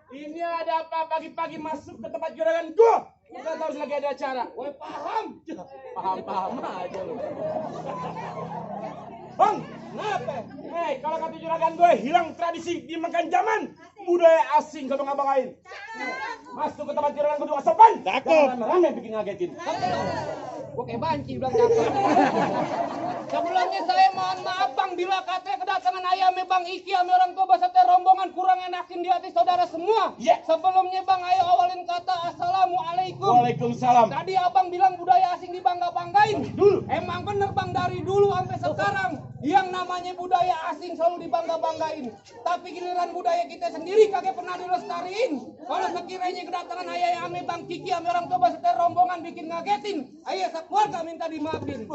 Ini ada apa pagi-pagi masuk ke tempat juragan gua? Kita tahu lagi ada acara. Woi paham? Paham aja lu. Bang, kenapa? Kalau kata juragan gue hilang tradisi dimakan zaman budaya asing ke abang-abang. Masuk ke tempat juragan gue sopan. Rame-rame bikin ngagetin. Gue kayak banci bilang cakep. Sebelumnya saya mohon maaf bang bila katanya kedatangan ayamnya bang Iki sama orang tua beserta rombongan kurang enakin di hati saudara semua. Sebelumnya bang ayo awalin kata assalamualaikum. Waalaikumsalam. Tadi abang bilang budaya asing dibangga-banggain. Dulu. Emang bener bang dari dulu sampai sekarang yang namanya budaya asing selalu dibangga-banggain. Tapi giliran budaya kita sendiri kagak pernah dilestariin. Kalau sekiranya kedatangan ayah ame bang Kiki sama orang tua beserta rombongan bikin ngagetin, ayah sekeluarga minta dimaafin.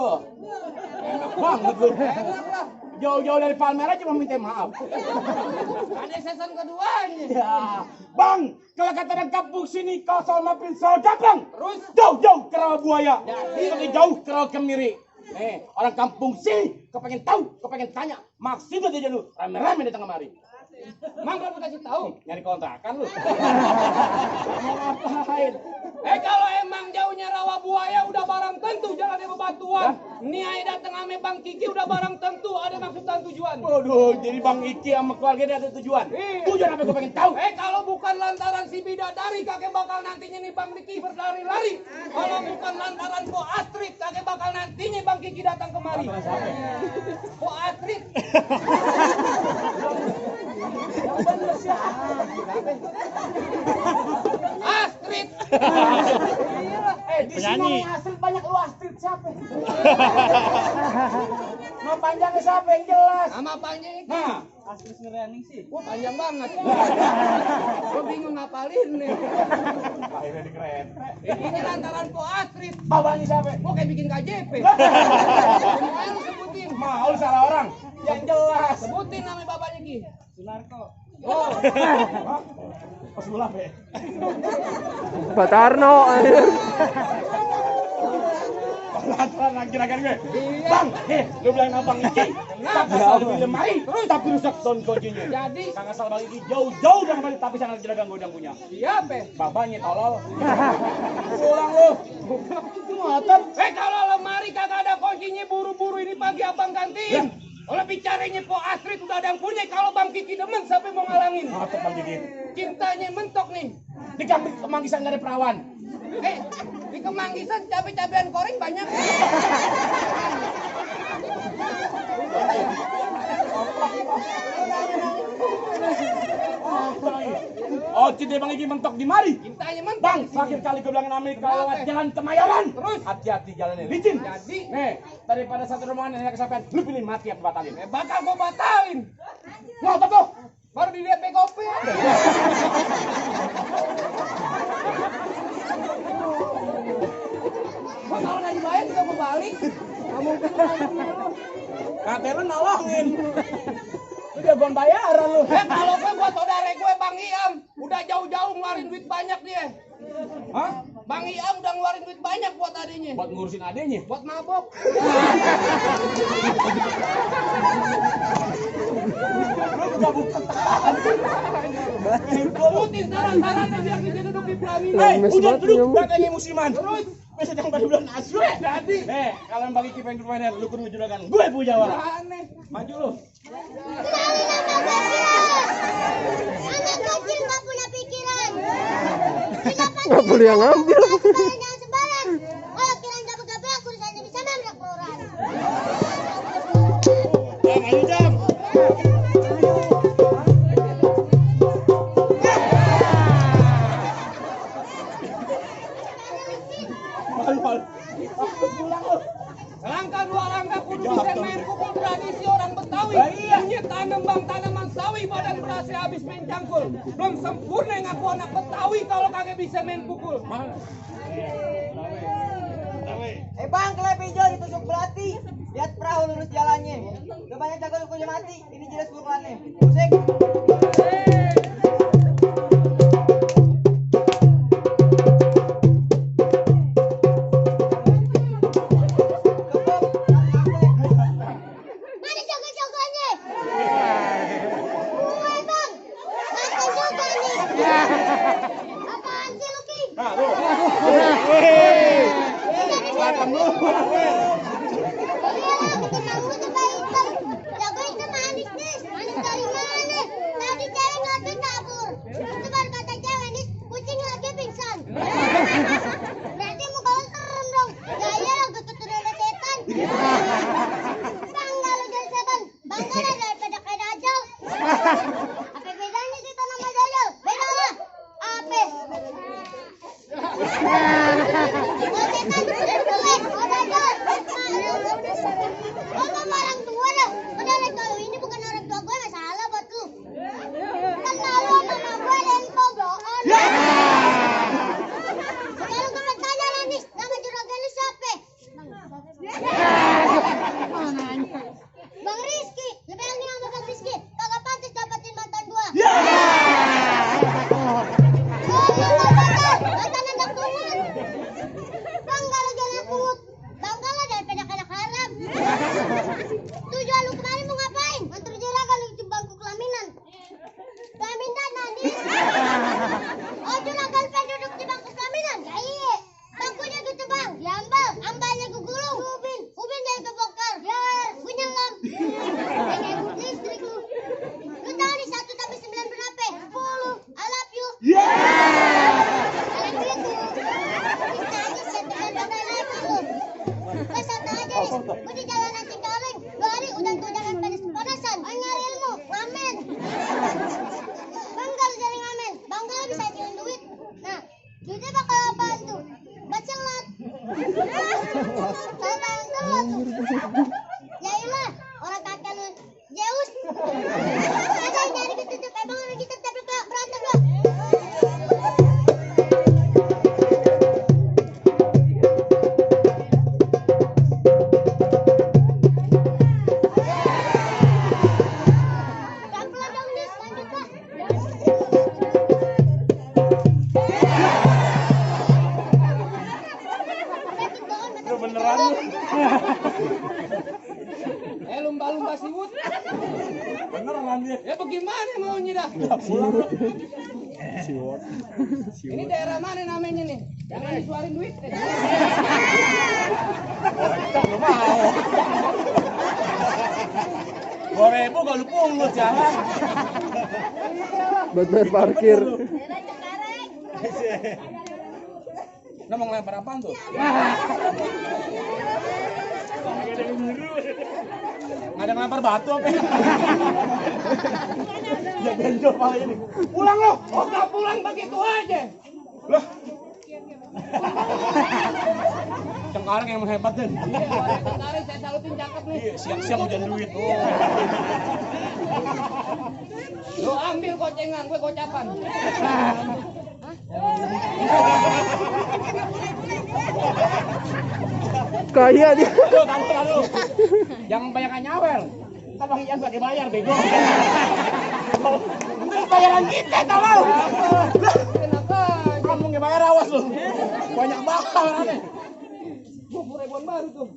Enak banget lu. Enak lah. Jauh-jauh dari Palmera cuma minta maaf. Ada season keduanya. Ya, bang, kalau kata orang kampung sini kau soal maafin soal gampang. Terus Jauh-jauh ke rawa buaya. Jadi jauh ke rawa kemiri. Orang kampung sini, kau pengen tahu, kau pengen tanya, maksudnya dia lu rame-rame datang kemari. Mang belum kasih tahu. Nyari kontrakan lu. Mau ngapain? Kalau emang jauhnya rawa buaya udah barang tentu jalannya bebatuan. Nih ayah datang ame bang Kiki udah barang tentu ada maksud dan tujuan. Waduh, jadi bang Iki sama keluarga dia ada tujuan. Tujuan apa kau pengen tahu? Kalau bukan lantaran si bidadari kakek bakal nantinya nih bang Kiki berlari-lari. Kalau bukan lantaran Po Astrid kakek bakal nantinya bang Kiki datang kemari. Po Astrid. Astrid. Di sini Astrid banyak lu Astrid siapa? Nama panjangnya siapa yang jelas? Nama panjang itu. Astrid Nurani sih. Wah panjang banget. Gue bingung ngapalin nih. Akhirnya di kereta. Ini lantaran Po Astrid. Bapaknya siapa? Gue kayak bikin KJP. Mau lu sebutin. Mau salah orang. Yang jelas. Sebutin nama bapaknya Ki. Sunarko. Oh. Pas sulap ya. Pak Tarno. Lantaran kira-kira gue. Bang, lu bilang abang Iki. Tapi selalu di lemari, tapi rusak sound kuncinya. Jadi Sangat salah bang Iki jauh-jauh dari kembali, tapi sangat jeragan gue yang punya. siapa? Bapaknya tolol. Pulang lu. Itu motor. Kalau lemari kagak ada kuncinya buru-buru ini pagi abang gantiin. Kalau bicaranya Po Astrid udah ada yang punya. Kalau Bang Kiki demen sampai mau ngalangin. Mantap bang Kiki. Cintanya mentok nih. Di Kemanggisan gak ada perawan. Di Kemanggisan cabai-cabean koreng banyak. Oh, cinta bang Iki mentok di mari. Cintanya mentok. Bang, terakhir kali gue bilang namanya kalau lewat jalan Kemayoran. Terus? Hati-hati jalannya licin. Jadi? Daripada satu rombongan yang kesampaian, lu pilih mati apa batalin? Bakal gue batalin. Ngotot tuh. Baru dilihat PKP. Kalau nggak dibayar juga mau balik. Kamu Katanya lu nolongin. Udah bon bayaran lu. kalau gue buat saudara gue Bang Iam udah jauh-jauh ngeluarin duit banyak dia. Hah? Bang Iam udah ngeluarin duit banyak buat adenya. Buat ngurusin adenya. Buat mabok. Lu udah bukan tahan. Sebutin saran-sarannya biar kita duduk di pelaminan. Udah duduk katanya musiman. Terus Besok yang pada bulan Asyur. jadi Kalau bagi Ki pengen bermain, lu kudu juragan. Gue punya orang. aneh. Maju lu. Anak kecil nggak punya pikiran. Nggak boleh yang ngambil. Jangan sembarang. Kalau kirain gabe-gabe aku urusannya bisa nabrak orang. Maju jam. Langkah dua langkah kudu bisa main pukul tradisi orang Betawi. Punya tanaman sawi badan berasa habis main cangkul. Belum sempurna ngaku anak Betawi kalau kagak bisa main pukul. Bang, klep hijau ditusuk belati. Lihat perahu lurus jalannya. Udah banyak jago hukumnya mati. Ini jelas pukulannya. Musik. Mana jago-jagonya? Apaan sih lu, Ki? Nah, lu. Selatan lu. Iya, ketemu lu tuh bayi hitam. Jago hitam manis nih. Manis dari mana? Tadi cewek ngeliatin kabur. Itu baru kata cewek nih, kucing lagi pingsan. Berarti muka lu serem dong. Ya iyalah, gue keturunan setan. Bangga lu jadi setan. Bangga lah daripada kayak dajal. Apa bedanya setan sama dajal? Beda lah. Apa? Oh setan udah tua, oh dajal. Oh sama orang tua dah. Udah lah kalau ini bukan orang tua gue, masalah buat lu. Kenal lu sama mama gue Denpo bloon. Sekarang gue bertanya nih, nama juragan lu siapa? Bang Rizky, lebih yang sama Bang Rizky, kagak pantas dapetin mantan gua. Oh, mantan anak pungut. Bangga lu jadi pungut, bangga lah daripada anak haram. Tujuan lu kemarin mau ngapain? Nganter juragan lu di bangku kelaminan. Kelaminan nanti. Oh, juragan pengen duduk di bangku kelaminan? Ya iya. Bangkunya gitu bang, diambal, ambalnya gue gulung. Ubin jadi kebongkar. Biar, gue nyelam. Kayak gue listrik lu. Lu tahu nih 1 tambah 9 berapa? 10. I love you. Kalian gitu. Kita aja siap dengan bagai lagi lu. Gue satu aja nih. Gue di jalanan Cengkareng. 2 hari udah tuh jangan panas-panasan. Oh nyari ilmu, ngamen. Bangga lu jadi ngamen. Bangga lu bisa nyuruh duit. Nah, duitnya bakal apaan tuh? Bacelat. Kalau yang telat tuh. Ya iyalah, orang kakek lu Zeus. Ada yang nyari ketutup, emang orang kita tapi berantem lah. Pelan-pelan dong, Nis, lanjut lah. Sakit banget mata Lu beneran lu. Lumba-lumba siwut. Beneran dia. Ya bagaimana maunya dah? Ini daerah mana namanya nih? Jangan disuarin duit. Lu mau. 2.000 kalau lu pungut jalan. Buat bayar parkir. Lu mau ngelempar apaan tuh? Nggak ada ngelempar batu apa? Ya genjol palanya nih. Pulang lo. Oh nggak pulang begitu aja. Lah. Cengkareng yang hebat dan. Iya, orang Cengkareng saya salutin cakep nih. Iya, siang-siang hujan duit. Oh. Lu ambil gocengan, gue gocapan. Kaya dia. Tahu. Jangan banyak nyawel. Kita Bang Ian pakai bayar bego. Itu bayaran kita tolong. Enak aja. Kamu nggak bayar awas lu. Banyak banget orangnya. 20.000 baru tuh.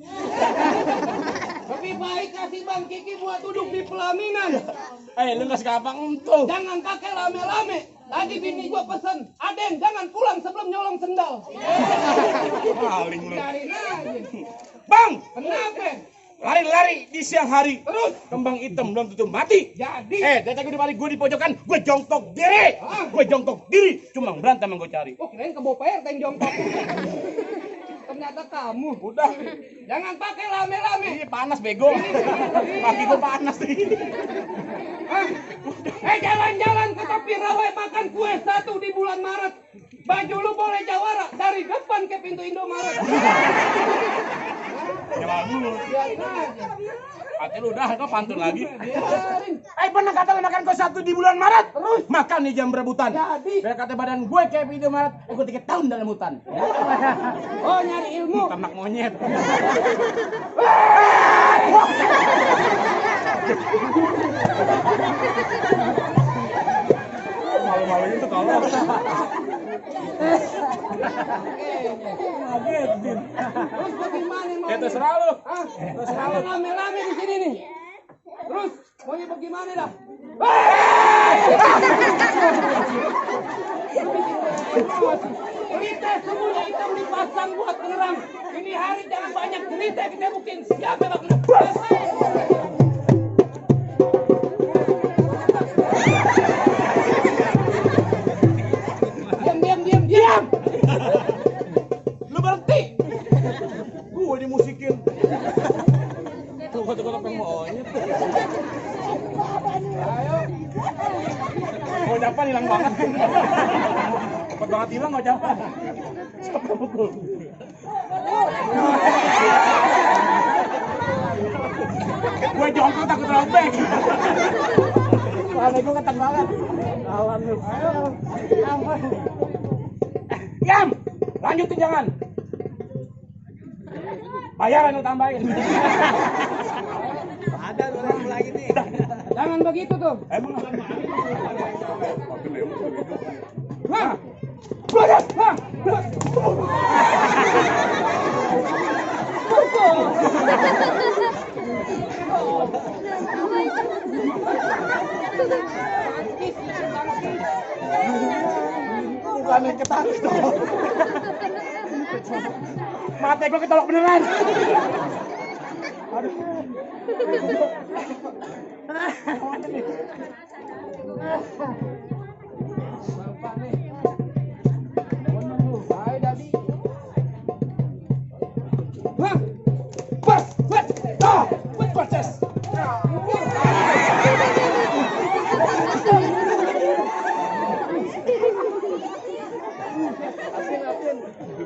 Lebih baik kasih Bang Kiki buat duduk di pelaminan. Lu nggak segampang entuh. Jangan pakai lame-lame. Tadi bini gua pesen, Aden jangan pulang sebelum nyolong sendal. Maling lu. Cariin aja. Bang, Kenapa? lari-lari di siang hari. Terus? Kembang hitam belum tentu mati. Jadi, Dari tadi gue di pojokan, gue jongkok diri. Gue jongkok diri. Cuma berantem yang gue cari. oh kirain ke Boper yang jongkok. Ternyata kamu. Udah. Jangan pakai lame-lame. Ini panas bego. Kaki gue panas nih. Jalan-jalan ke tepi rawa makan kue 1 di bulan Maret. Baju lu boleh jawara dari depan ke pintu Indomaret. Jangan dulu. Biarin aja. Hati lu udah, kau pantun lagi. Biarin. Pernah kata lu makan kau 1 di bulan Maret. Terus makan di jam berebutan. Jadi. Biar kata badan gue kayak pintu Maret. Gue 3 tahun dalam hutan. Oh nyari ilmu. Ternak monyet. Malu-maluin tuh kalau. Ngagetin. Terus bagaimana mau? Ya terserah lu. Hah? Ada lame-lame di sini nih. Terus maunya bagaimana dah? Cerita semuanya hitam dipasang buat penerang. Ini hari jangan banyak cerita, kita buktiin siapa yang kena. Diam! Lu berhenti! Gue dimusikin. Tukar-tukar monyet. Ayo. Gocapan hilang banget. Cepet banget hilang gocapan. Siapa pukul? Gue jongkok takut robek. Soalnya gue ketat banget. Lawan lu. Diam! Lanjutin jangan. Bayaran lu tambahin. Ada orang lagi nih. Jangan begitu tuh. Emang Hah? bukan yang ketarik dong. Mata gue ketolak beneran. Aduh.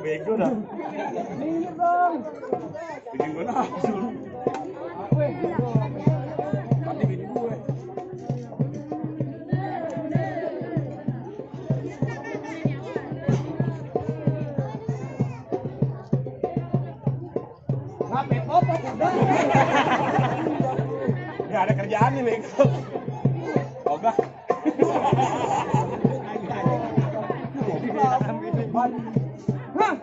Bego dah. Ini dong. Bikin gue nafsu lu. Nanti bini gue. Ngapain foto udah? Gak ada kerjaan nih, bego. Ogah. Hah?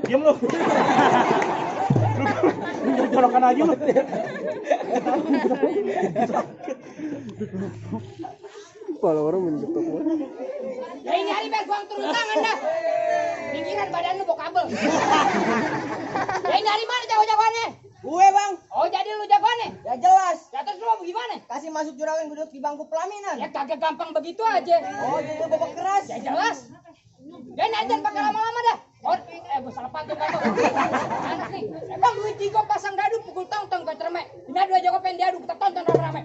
Diam lu. Lu colokan aja lu. Kepala orang mengetok. Ya ini hari biar gua turun tangan dah. Pinggiran badan lu bawa kabel. Ya ini hari mana jago-jagoannya? Gue bang, Oh jadi lu jagoannya? ya jelas. Ya terus lu mau gimana? Kasih masuk juragan duduk di bangku pelaminan. Ya kagak gampang begitu aja. Oh jadi lu bapak keras. Ya jelas. Ya ini aja pakai lama-lama dah. Oh, gue salah pantun kamu. Anak nih. Bang gue jigo pasang dadu pukul tong-tong ke cermek. Ini dua jago pengen diadu kita tonton rame-rame.